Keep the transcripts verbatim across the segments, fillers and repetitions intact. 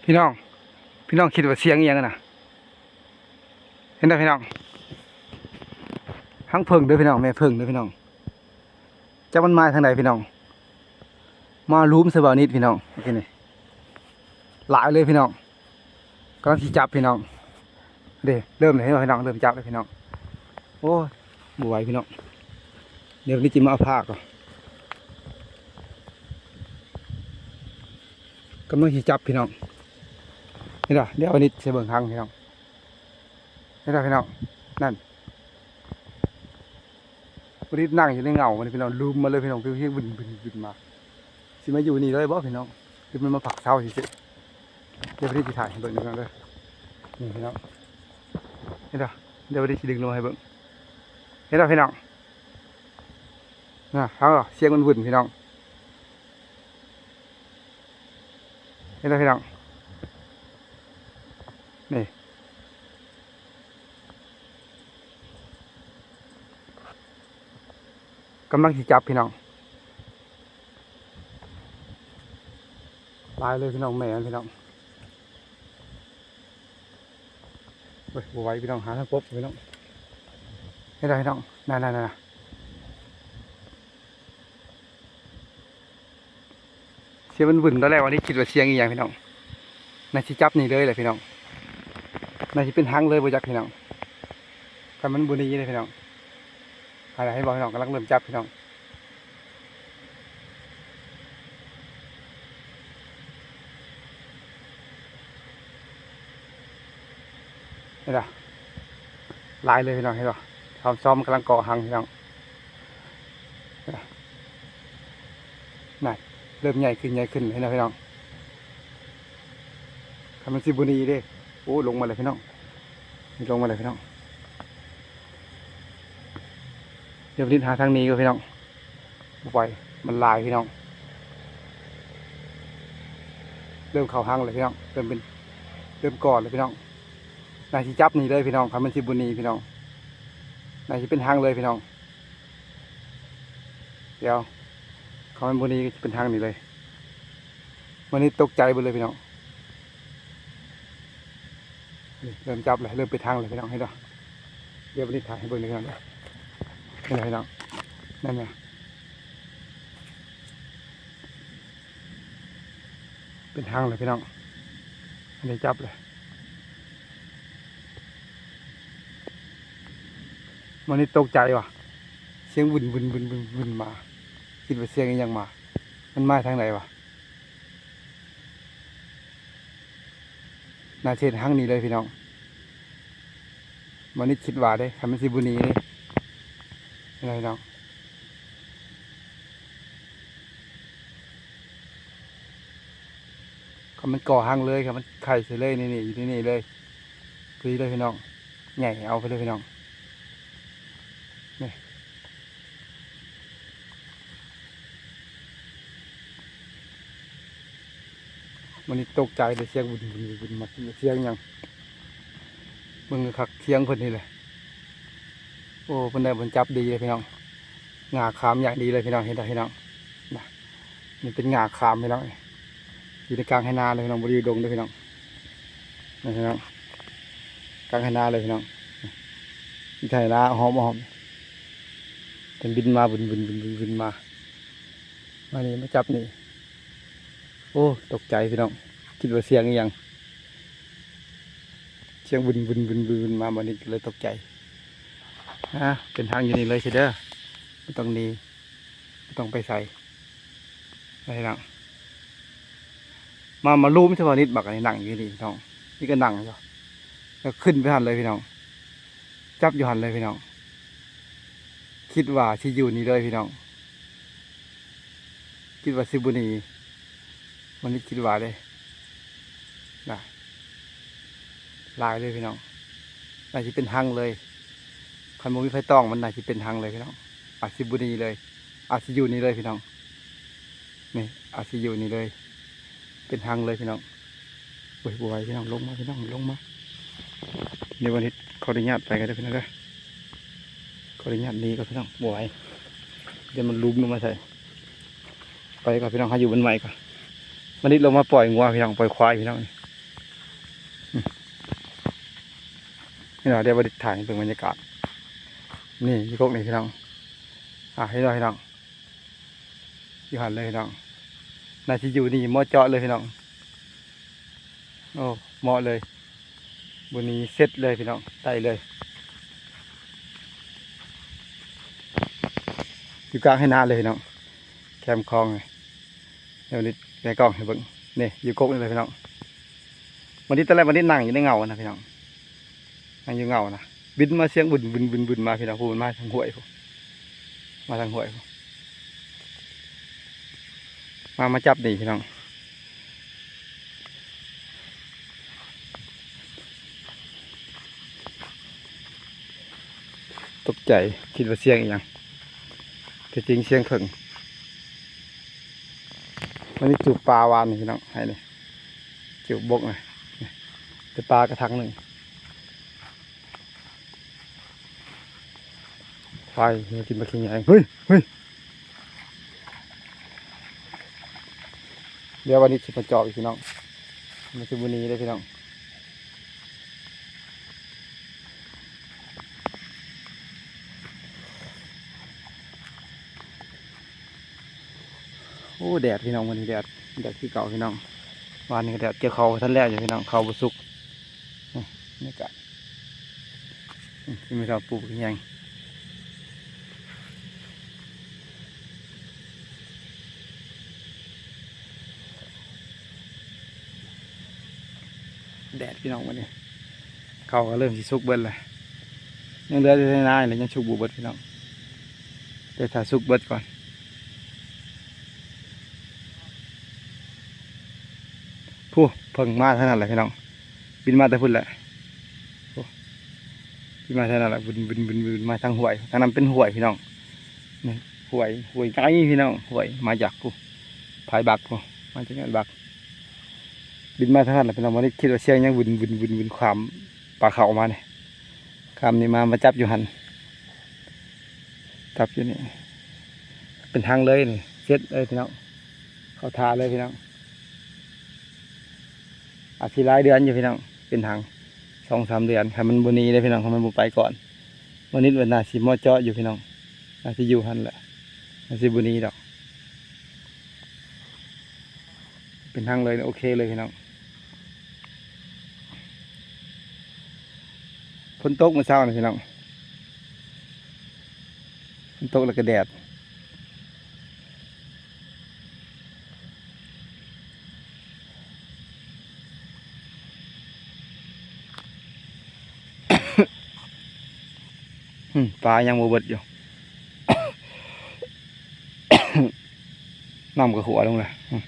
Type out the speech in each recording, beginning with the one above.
พี่น้อง พี่น้องคิดว่าเสียงอีหยังอะนะ เห็นบ่พี่น้อง ฮังเผิงเด้อพี่น้อง แม่เผิงเด้อพี่น้อง จักมันมาทางใดพี่น้อง มาลุมใส่บ่าวนิดพี่น้อง โอเคนี่ หลายเลยพี่น้อง กำลังสิจับพี่น้อง เด้ เริ่มเลย เห็นบ่พี่น้อง เริ่มจับเลยพี่น้อง โอ้ย บ่ไหวพี่น้อง เดี๋ยวนี้จิมาเอาผ้าก่อน กำลังสิจับพี่น้อง เห็นบ่ เดี๋ยวอันนี้สิเบิ่งฮังพี่น้อง เห็นบ่พี่น้อง นั่น บ่าวนิดนั่งอยู่ในเงา มันพี่น้อง ลุมมาเลยพี่น้อง เพียงๆ บึนๆๆ มา สิมาอยู่นี่เลยบ่พี่น้อง คือมันมาพักเช้าซื่อๆ เดี๋ยวบ่าวนิดสิถ่ายให้เบิ่งพี่น้องเด้อ นี่พี่น้อง เห็นบ่ เดี๋ยวบ่าวนิดสิดึงลงให้เบิ่ง เห็นบ่พี่น้อง นะ ฮังเหรอ เสียงมันบึนพี่น้อง เห็นบ่พี่น้อง นี่ กำลังสิจับพี่น้อง หลายเลยพี่น้อง แม่มันพี่น้อง เฮ้ย บ่ไหวพี่น้อง หาทางกบพี่น้อง เห็นบ่พี่น้อง นั่นๆๆๆ เสียงมันบึน ตอนแรกว่านี่คิดว่าเสียงอีหยังพี่น้อง น่าสิจับนี่เลยแหละพี่น้อง น่าสิเป็นฮังเลยบ่จักพี่น้อง คันมันบ่หนีเลยพี่น้อง อะไรให้บอกพี่น้อง กำลังเริ่มจับพี่น้อง เห็นบ่ หลายเลยพี่น้อง เห็นบ่ ซ้อมๆ กำลังก่อฮังพี่น้อง นั่น เริ่มใหญ่ขึ้น ใหญ่ขึ้น เห็นบ่พี่น้อง คันมันสิบ่หนีเด้ โอ้ ลงมาเลยพี่น้อง นี่ลงมาเลยพี่น้อง เดี๋ยวบ่าวนิดหาทางหนีก่อนพี่น้อง บ่ไหว มันหลายพี่น้อง เริ่มเข้าฮังเลยพี่น้อง เริ่มเป็น เริ่มก่อเลยพี่น้อง น่าสิจับนี่เลยพี่น้อง คันมันสิบ่หนีพี่น้อง น่าสิเป็นฮังเลยพี่น้อง เดี๋ยว คันมันบ่หนีก็สิเป็นฮังนี่เลย มันนี่ตกใจเบิดเลยพี่น้อง นี่เริ่มจับเลย เริ่มเป็นฮังเลยพี่น้อง เห็นบ่ เดี๋ยวบ่าวนิดถ่ายให้เบิ่งเลยพี่น้อง เห็นบ่พี่น้อง นั่นน่ะ เป็นฮังเลยพี่น้อง อันนี้จับเลย มันนี่ตกใจว่ะ เสียงบึนบึนบึนบึนบึนมา คิดว่าเสียงอีหยังมา มันมาทางไหนวะ น่าสิเป็นฮังนี่เลยพี่น้อง บ่าวนิดคิดว่าเด้ คันมันสิบ่หนีเด้ เห็นบ่พี่น้อง คันมันก่อฮังเลย คันมันไข่ใส่เลย นี่ๆ อยู่ที่นี่เลย พอดีเลยพี่น้อง ใหญ่เอาไปเลยพี่น้อง นี่ มันนี่ตกใจเลย เสียงบึนบึนบึนมา เสียงหยัง เบิ่งคัก เสียงเพิ่นนี่แหละ โอ้ เพิ่นได้ เพิ่นจับดีเลยพี่น้อง ง่าขามอย่างดีเลยพี่น้อง เห็นบ่พี่น้อง นะ นี่เป็นง่าขามพี่น้อง อยู่ในกลางไฮ่นาเลยพี่น้อง บ่ได้อยู่ดงเด้อพี่น้อง นี่พี่น้อง กลางไฮ่นาเลยพี่น้อง ไฮ่นาหอมหอม เพิ่นบินมา บึนบึนบึนบึนบึนมา มานี่ มาจับนี่ โอ้ ตกใจพี่น้อง คิดว่าเสียงอีหยัง เสียงบึนบึนบึนบึนบึนมา บ่าวนิดก็เลยตกใจ นะ เป็นฮังอยู่นี่เลยเด้อ บ่ต้องหนี บ่ต้องไปไส ไปพี่น้อง มา มาลุมใส่บ่าวนิดบักอันนี้ นั่งอยู่นี่พี่น้อง นี่ก็นั่งอยู่ แล้วขึ้นไปหั่นเลยพี่น้อง จับอยู่หั่นเลยพี่น้อง คิดว่าสิอยู่นี่เลยพี่น้อง คิดว่าสิบ่หนี บ่าวนิดคิดว่าเด้ นะ หลายเลยพี่น้อง น่าสิเป็นฮังเลย คันบ่มีไผตองมันน่าสิเป็นฮังเลยพี่น้อง อาจสิบ่หนีเลย อาจสิอยู่นี่เลยพี่น้อง นี่ อาจสิอยู่นี่เลย เป็นฮังเลยพี่น้อง โอ้ย บ่ไหวพี่น้อง ลงมาพี่น้อง ลงมา เดี๋ยวบ่าวนิดขออนุญาตไปก่อนเด้อพี่น้องเด้อ ขออนุญาตหนีก่อนพี่น้อง บ่ไหว เดี๋ยวมันลุมลงมาใส่ ไปก่อนพี่น้อง หาอยู่บ้านใหม่ก่อน บ่าวนิดลงมาปล่อยงัวพี่น้อง ปล่อยควายพี่น้อง พี่น้อง เดี๋ยวบ่าวนิดถ่ายให้เบิ่งบรรยากาศ นี่อยู่กกนี่พี่น้อง อ่ะ เห็นบ่พี่น้อง อยู่หั่นเลยพี่น้อง น่าสิอยู่นี่เหมาะเจาะเลยพี่น้อง โอ้ เหมาะเลย บ่าวนิดเสร็จเลยพี่น้อง ได้เลย อยู่กลางไฮ่นาเลยพี่น้อง แคมคลองนี่ เดี๋ยวนี้ในกล้องให้เบิ่ง นี่อยู่กกนี่เลยพี่น้อง บ่าวนิดตอนแรกบ่าวนิดนั่งอยู่ในเงานะพี่น้อง นั่งอยู่เงานะ บินมาเสียงบึนบึนบึนบึนมาพี่น้อง พู้นมาทางห้วยพู้น มาทางห้วยพู้น มา มาจับนี่พี่น้อง ตกใจ คิดว่าเสียงอีหยัง แต่จริงเสียงเผิ่ง บ่าวนิดจูบปลาวานนี่พี่น้อง ไฮ่นี่ จูบบกนะ นี่ แต่ปลากระถางหนึ่ง ควายมากินปลาเข็งใหญ่ เฮ้ย เฮ้ย เดี๋ยวบ่าวนิดสิมาจอบอีกพี่น้อง มันสิบ่าวนิดเลยพี่น้อง โอ้ แดดพี่น้อง มื้อนี้แดด แดดคือเก่าพี่น้อง วานนี้ก็แดด เกี่ยวข้าวบ่ทันแล้วอยู่พี่น้อง ข้าวบ่สุก นี่ บรรยากาศ นี่ ที่มีข้าวปลูกอีหยัง แดดพี่น้อง มื้อนี้ ข้าวก็เริ่มสิสุกเบิดแล้ว ยังเหลือแต่ในนานี่แหละ ยังสุกบ่เบิดพี่น้อง แต่ถ้าสุกเบิดก่อน พู้น เผิ่งมาทางนั้นแหละพี่น้อง บินมาแต่พู้นแหละ พู้น บินมาทางนั้นแหละ บึนบึนบึนบึนมาทางห้วย ทางนั้นเป็นห้วยพี่น้อง นี่ ห้วย ห้วยใหญ่พี่น้อง ห้วยมาจากพู้น ผายบักพู้น มาจากยอดบัก บินมาทางนั้นแหละพี่น้อง บ่าวนิดคิดว่าเสียงหยัง บึนบึนบึนบึน ข้ามป่าเขามานี่ ข้ามนี่มา มาจับอยู่หั่น จับอยู่นี่ เป็นทางเลยนี่ เสร็จเลยพี่น้อง เข้าท่าเลยพี่น้อง อาจสิหลายเดือนอยู่พี่น้อง เป็นทาง สองสามเดือน คันมันบ่าวนิดเลยพี่น้อง คันมันบ่ไปก่อน บ่าวนิดว่าน่าสิเหมาะเจาะอยู่พี่น้อง น่าสิอยู่หั่นแหละ น่าสิบ่าวนิดดอก เป็นทางเลย โอเคเลยพี่น้อง ฝนตกมื้อเช้านี่พี่น้อง ฝนตกแล้วก็แดด อืม ปลายังบ่เบิดอยู่ น้ำก็ขัวลงเลย อืม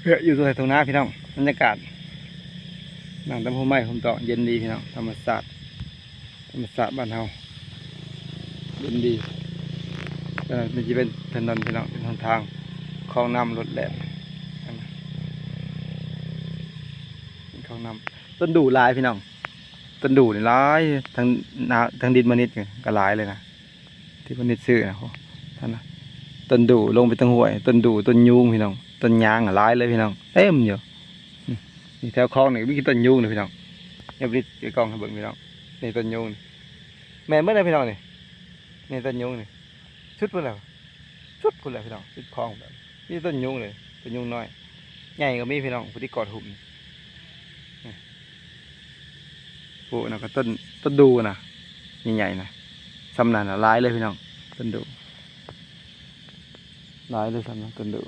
เพื่ออยู่ตรงไหนตรงนั้นพี่น้อง บรรยากาศ นั่งตามโฮมไม้โฮมตอก เย็นดีพี่น้อง ธรรมชาติ ธรรมชาติบ้านเฮา เย็นดี แต่มันจะเป็นถนนพี่น้อง เป็นหนทาง คลองน้ำลดแล่น เป็นคลองน้ำ ต้นดู่หลายพี่น้อง ต้นดู่นี่หลาย ทั้งนา ทั้งดินบ่าวนิดนี่ก็หลายเลยนะ ที่บ่าวนิดซื้อนะ โอ้ ท่านนะ ต้นดู่ลงไปทางห้วย ต้นดู่ ต้นยูงพี่น้อง ต้นยางอะหลายเลยพี่น้อง เต็มอยู่ อืม นี่แถวคลองนี่มีต้นยูงเลยพี่น้อง เดี๋ยวบ่าวนิดเอากล้องให้เบิ่งพี่น้อง นี่ต้นยูงนี่ แม่นเบิดเลยพี่น้องนี่ นี่ต้นยูงนี่ สุดพู้นแล้ว สุดพู้นแล้วพี่น้อง สุดคลองแล้ว มีต้นยูงเลย ต้นยูงน้อย ใหญ่ก็มีพี่น้อง ผู้ที่กอดหุบนี่ นี่ ปลูกนะก็ต้น ต้นดู่นะ ใหญ่ๆนะ ส่ำนั้นนะ หลายเลยพี่น้อง ต้นดู่ หลายเลยส่ำนั้น ต้นดู่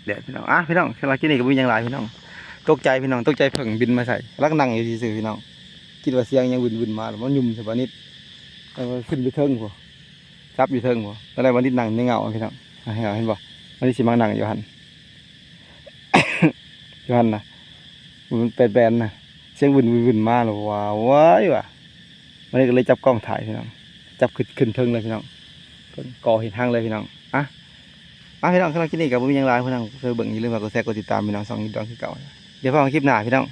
แดดพี่น้อง อ่ะพี่น้อง สำหรับคลิปนี้ก็บ่มีหยังหลายพี่น้อง ตกใจพี่น้อง ตกใจเผิ่งบินมาใส่ ลักนั่งอยู่ซื่อๆพี่น้อง คิดว่าเสียงหยังบึนๆมา แล้วมันยุ่มใส่บ่าวนิด แล้วมันขึ้นไปเทิงพู้น จับอยู่เทิงพู้น ตอนแรกบ่าวนิดนั่งในเงาพี่น้อง อ่ะ เห็นบ่ บ่าวนิดสิมานั่งอยู่หั่น อยู่หั่นนะ มันแปนๆนะ เสียงบึนๆมาแล้ว ว้าว ว้ายว่ะ บ่าวนิดก็เลยจับกล้องถ่ายพี่น้อง จับขึ้น ขึ้นเทิงเลยพี่น้อง เพิ่นก่อเฮ็ดฮังเลยพี่น้อง อ่ะ อ่ะพี่น้อง สำหรับคลิปนี้ก็บ่มีหยังหลายพี่น้อง เบิ่งอย่าลืมฝากกดแชร์ กดติดตามพี่น้อง ช่องอีทดอนคือเก่า เดี๋ยวพบกันคลิปหน้าพี่น้อง